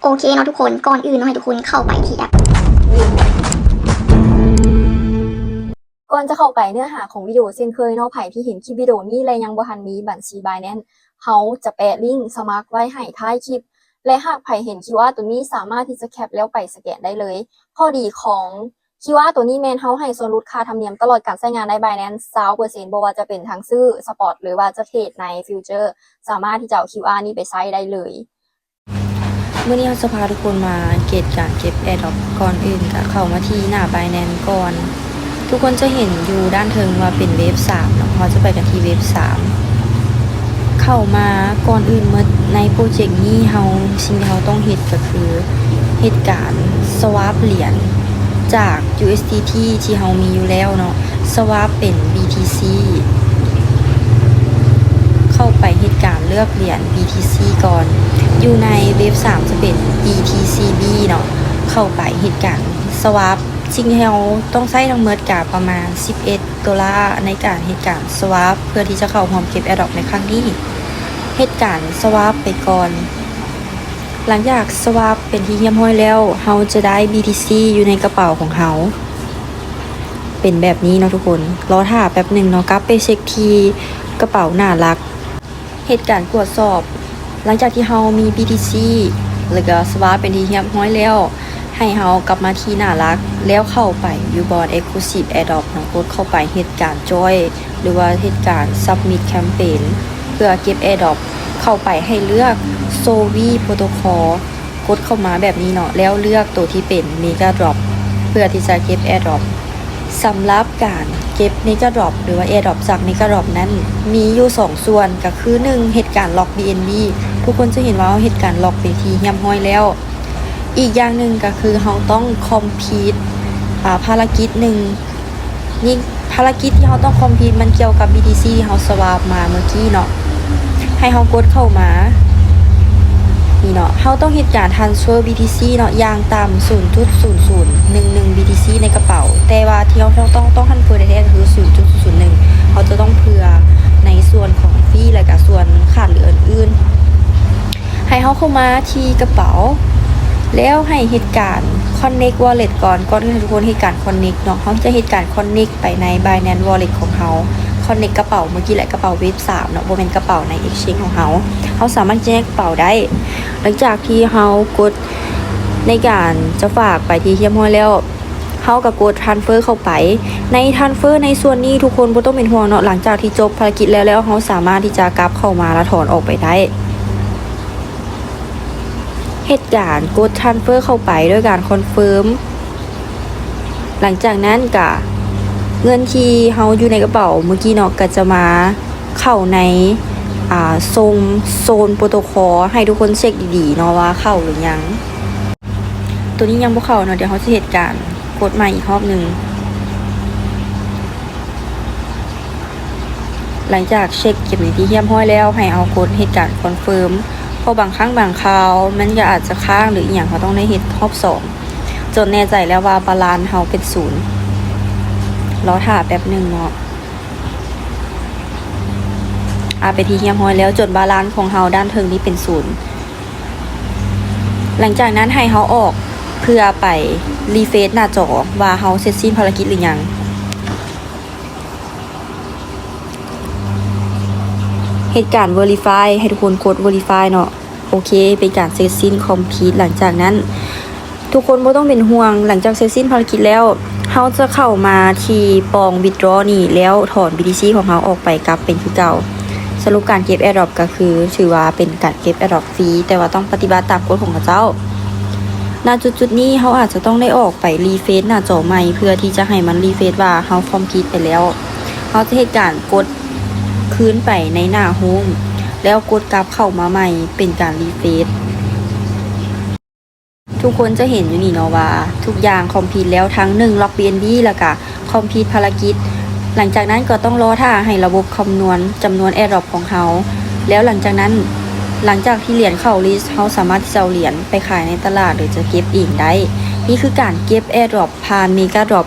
ໂອເຄເນາະທຸກຄົນ, ກ່ອນອື່ນເນາະ ໃຫ້ທຸກຄົນເຂົ້າໄປທີ່ແອັບ. ກ່ອນຈະເຂົ້າໄປເນື້ອຫາຂອງວິດີໂອເຊັ່ນເຄີຍເນາະ, ໃຜທີ່ເຫັນຄລິບວິດີໂອນີ້ ແລະ ຍັງບໍ່ທັນມີບັນຊີ Binance, ເຮົາຈະແປະລິ້ງສະໝັກໄວ້ໃຫ້ທ້າຍຄລິບ ແລະ ຫາກໃຜເຫັນ QR ໂຕນີ້ ສາມາດທີ່ຈະແຄັບແລ້ວໄປສະແກນໄດ້ເລີຍ. ຂໍ້ດີຂອງ QR ໂຕນີ້ແມ່ນເຮົາໃຫ້ສ່ວນຫຼຸດຄ່າທຳນຽມຕະຫຼອດການໃຊ້ງານໃນ Binance ຊາວເປີເຊັນ, ບໍ່ວ່າຈະເປັນທັງຊື້ Spot ຫຼືວ່າຈະເທຣດໃນ Future ສາມາດທີ່ຈະເອົາ QR ນີ້ໄປໃຊ້ໄດ້ເລີຍ. ມື້ນີ້ເຮົາຈະພາທຸກຄົນມາເກັດການເກັບ Airdrop. ກ່ອນອື່ນກະເຂົ້າມາທີ່ໜ້າ Binance ກ່ອນ. ທຸກຄົນຈະເຫັນຢູ່ດ້ານເທິງວ່າເປັນເວັບສາມເນາະ, ເຮົາຈະໄປກັນທີ່ເວັບສາມ. ເຂົ້າມາ, ກ່ອນອື່ນໝົດໃນໂປຣເຈັກນີ້ ເຮົາ ສິ່ງທີ່ເຮົາຕ້ອງເຮັດກະຄືເຮັດການ swap ຫຼຽນຈາກ USDT ທີ່ເຮົາມີຢູ່ແລ້ວເນາະ swap ເປັນ BTC. ເຂົ້າໄປເຮັດການເລືອກຫຼຽນ BTC ກ່ອນ. ຢູ່ໃນເວັບສາມຈະເປັນ BTCB ເນາະ, ເຂົ້າໄປເຮັດການ swap. ສິ່ງທີ່ເຮົາຕ້ອງໃຊ້ທັງໝົດກະປະມານສິບເອັດໂດລາໃນການເຮັດການ swap ເພື່ອທີ່ຈະເຂົ້າຮ່ວມເກັບ Airdrop ໃນຄັ້ງນີ້. ເຮັດການ swap ໄປກ່ອນ. ຫຼັງຈາກ swap ເປັນທີ່ຮຽບຮ້ອຍແລ້ວ, ເຮົາຈະໄດ້ BTC ຢູ່ໃນກະເປົາຂອງເຮົາ ເປັນແບບນີ້ເນາະທຸກຄົນ. ລໍຖ້າແປັບໜຶ່ງເນາະ, ກັບໄປເຊັກທີ່ກະເປົາໜ້າຫຼັກ. ເຮັດການກວດສອບ. ຫຼັງຈາກທີ່ເຮົາມີ BTC ແລ້ວກໍ swap ເປັນທີ່ຮຽບຮ້ອຍແລ້ວ, ໃຫ້ເຮົາກັບມາທີ່ໜ້າຫຼັກ ແລ້ວເຂົ້າໄປຢູ່ບ່ອນ Exclusive Airdrop ເນາະ, ກົດເຂົ້າໄປເຮັດການ Join ຫຼືວ່າເຮັດການ Submit Campaign ເພື່ອເກັບ Airdrop. ເຂົ້າໄປໃຫ້ເລືອກ Solvi Protocol ກົດເຂົ້າມາແບບນີ້ເນາະ, ແລ້ວເລືອກໂຕທີ່ເປັນ Mega Drop ເພື່ອທີ່ຈະເກັບ Airdrop. ສຳລັບການເກັບ Mega Drop ຫຼືວ່າ Airdrop ຈາກ Mega Drop ນັ້ນ ມີຢູ່ສອງສ່ວນ, ກໍຄື ໜຶ່ງ ເຮັດການ Lock BNB. ທຸກຄົນຈະເຫັນວ່າເຮົາເຮັດການ Lock ເປັນທີ່ຮຽບຮ້ອຍແລ້ວ. ອີກຢ່າງໜຶ່ງກໍຄືເຮົາຕ້ອງ complete ອາ ພາລະກິດໜຶ່ງ. ນີ້ ພາລະກິດທີ່ເຮົາຕ້ອງ complete ມັນກ່ຽວກັບ BTC ທີ່ເຮົາ swap ມາເມື່ອກີ້ເນາະ. ໃຫ້ເຮົາກົດເຂົ້າມາ ນີ້ເນາະ, ເຮົາຕ້ອງເຮັດການ transfer BTC ເນາະ ຢ່າງຕ່ຳ ສູນຈຸດສູນສູນໜຶ່ງໜຶ່ງ BTC ໃນກະເປົາ, ແຕ່ວ່າທີ່ເຮົາຕ້ອງ ຕ້ອງ ຕ້ອງ transfer ແທ້ໆ ກໍຄື ສູນຈຸດສູນສູນໜຶ່ງ. ເຮົາຈະຕ້ອງເຜື່ອໃນສ່ວນຂອງ fee ແລະກະສ່ວນຂາດເຫຼືອອື່ນໆ. ໃຫ້ເຮົາເຂົ້າມາທີ່ກະເປົາ ແລ້ວໃຫ້ເຮັດການ connect wallet ກ່ອນ. ກ່ອນອື່ນໃຫ້ທຸກຄົນເຮັດການ connect ເນາະ, ເຮົາຈະເຮັດການ connect ໄປໃນ Binance Wallet ຂອງເຮົາ, connect ກະເປົາເມື່ອກີ້ແຫຼະ, ກະເປົາເວັບສາມເນາະ, ບໍ່ແມ່ນກະເປົາໃນ Exchange ຂອງເຮົາ. ເຮົາສາມາດແຍກກະເປົາໄດ້. ຫຼັງຈາກທີ່ເຮົາກົດໃນການຈະຝາກໄປທີ່ຮຽບຮ້ອຍແລ້ວ, ເຮົາກໍກົດ transfer ເຂົ້າໄປ. ໃນ transfer ໃນສ່ວນນີ້ ທຸກຄົນບໍ່ຕ້ອງເປັນຫ່ວງເນາະ, ຫຼັງຈາກທີ່ຈົບພາລະກິດແລ້ວແລ້ວ, ເຮົາສາມາດທີ່ຈະກັບເຂົ້າມາ ແລະ ຖອນອອກໄປໄດ້. ເຮັດການກົດ transfer ເຂົ້າໄປດ້ວຍການ confirm. ຫຼັງຈາກນັ້ນກະເງິນທີ່ເຮົາຢູ່ໃນກະເປົາເມື່ອກີ້ເນາະ ກະຈະມາເຂົ້າໃນ ອາ ໂຊນ ໂຊນໂປຣໂຕຄອລ ໃຫ້ທຸກຄົນເຊັກດີໆເນາະວ່າເຂົ້າຫຼືຍັງ. ໂຕນີ້ຍັງບໍ່ເຂົ້າເນາະ, ດຽວເຮົາຊິເຮັດການກົດໃໝ່ອີກຮອບໜຶ່ງ. ຫຼັງຈາກເຊັກເກັບເປັນທີ່ຮຽບຮ້ອຍແລ້ວ, ໃຫ້ເຮົາກົດເຮັດການ confirm ເພາະບາງຄັ້ງບາງຄາວມັນກໍອາດຈະຄ້າງ ຫຼື ອີ່ຫຍັງ, ເຮົາຕ້ອງໄດ້ເຮັດຮອບສອງ ຈົນແນ່ໃຈແລ້ວວ່າ balance ເຮົາເປັນສູນ. ລໍຖ້າແປັບໜຶ່ງເນາະ. ອາ ເປັນທີ່ຮຽບຮ້ອຍແລ້ວ, ຈົນ balance ຂອງເຮົາດ້ານເທິງນີ້ເປັນສູນ. ຫຼັງຈາກນັ້ນໃຫ້ເຮົາອອກເພື່ອໄປ refresh ໜ້າຈໍວ່າເຮົາເສັດສິ້ນພາລະກິດຫຼືຍັງ. ເຮັດການ verify ໃຫ້ທຸກຄົນກົດ verify ເນາະ. ໂອເຄ ເປັນການເສັດສິ້ນ complete. ຫຼັງຈາກນັ້ນ ທຸກຄົນບໍ່ຕ້ອງເປັນຫ່ວງ, ຫຼັງຈາກເສັດສິ້ນພາລະກິດແລ້ວ, ເຮົາຈະເຂົ້າມາທີ່ປ່ອງ withdraw ນີ້ ແລ້ວຖອນ BTC ຂອງເຮົາອອກໄປກັບເປັນຄືເກົ່າ. ສະຫຼຸບການເກັບ Airdrop ກໍຄືຖືວ່າເປັນການເກັບ Airdrop ຟຣີ, ແຕ່ວ່າຕ້ອງປະຕິບັດຕາມກົດຂອງເຂົາເຈົ້າ. ນະຈຸດໆນີ້ ເຮົາອາດຈະຕ້ອງໄດ້ອອກໄປ refresh ໜ້າຈໍໃໝ່ ເພື່ອທີ່ຈະໃຫ້ມັນ refresh ວ່າເຮົາ complete ໄປແລ້ວ. ເຮົາຈະເຮັດການກົດຄືນໄປໃນໜ້າ home ແລ້ວກົດກັບເຂົ້າມາໃໝ່ ເປັນການ refresh. ທຸກຄົນຈະເຫັນຢູ່ນີ້ເນາະວ່າທຸກຢ່າງ complete ແລ້ວ, ທັງ ໜຶ່ງ Lock BNB ແລ້ວກະ complete ພາລະກິດ. ຫຼັງຈາກນັ້ນກໍຕ້ອງລໍຖ້າໃຫ້ລະບົບຄຳນວນຈຳນວນ Airdrop ຂອງເຮົາ. ແລ້ວຫຼັງຈາກນັ້ນ, ຫຼັງຈາກທີ່ຫຼຽນເຂົ້າ list, ເຮົາສາມາດທີ່ຈະເອົາຫຼຽນໄປຂາຍໃນຕະຫຼາດ ຫຼື ຈະເກັບເອງໄດ້. ນີ້ຄືການເກັບ Airdrop ຜ່ານ Mega Drop.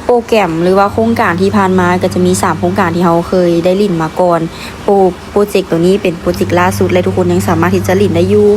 ໂປຣແກຣມ ຫຼືວ່າໂຄງການທີ່ຜ່ານມາ ກໍຈະມີສາມໂຄງການທີ່ເຮົາເຄີຍໄດ້ຫຼິ້ນມາກ່ອນ. ໂປຣ ໂປຣເຈັກໂຕນີ້ເປັນໂປຣເຈັກລ່າສຸດ ແລະ ທຸກຄົນຍັງສາມາດທີ່ຈະຫຼິ້ນໄດ້ຢູ່.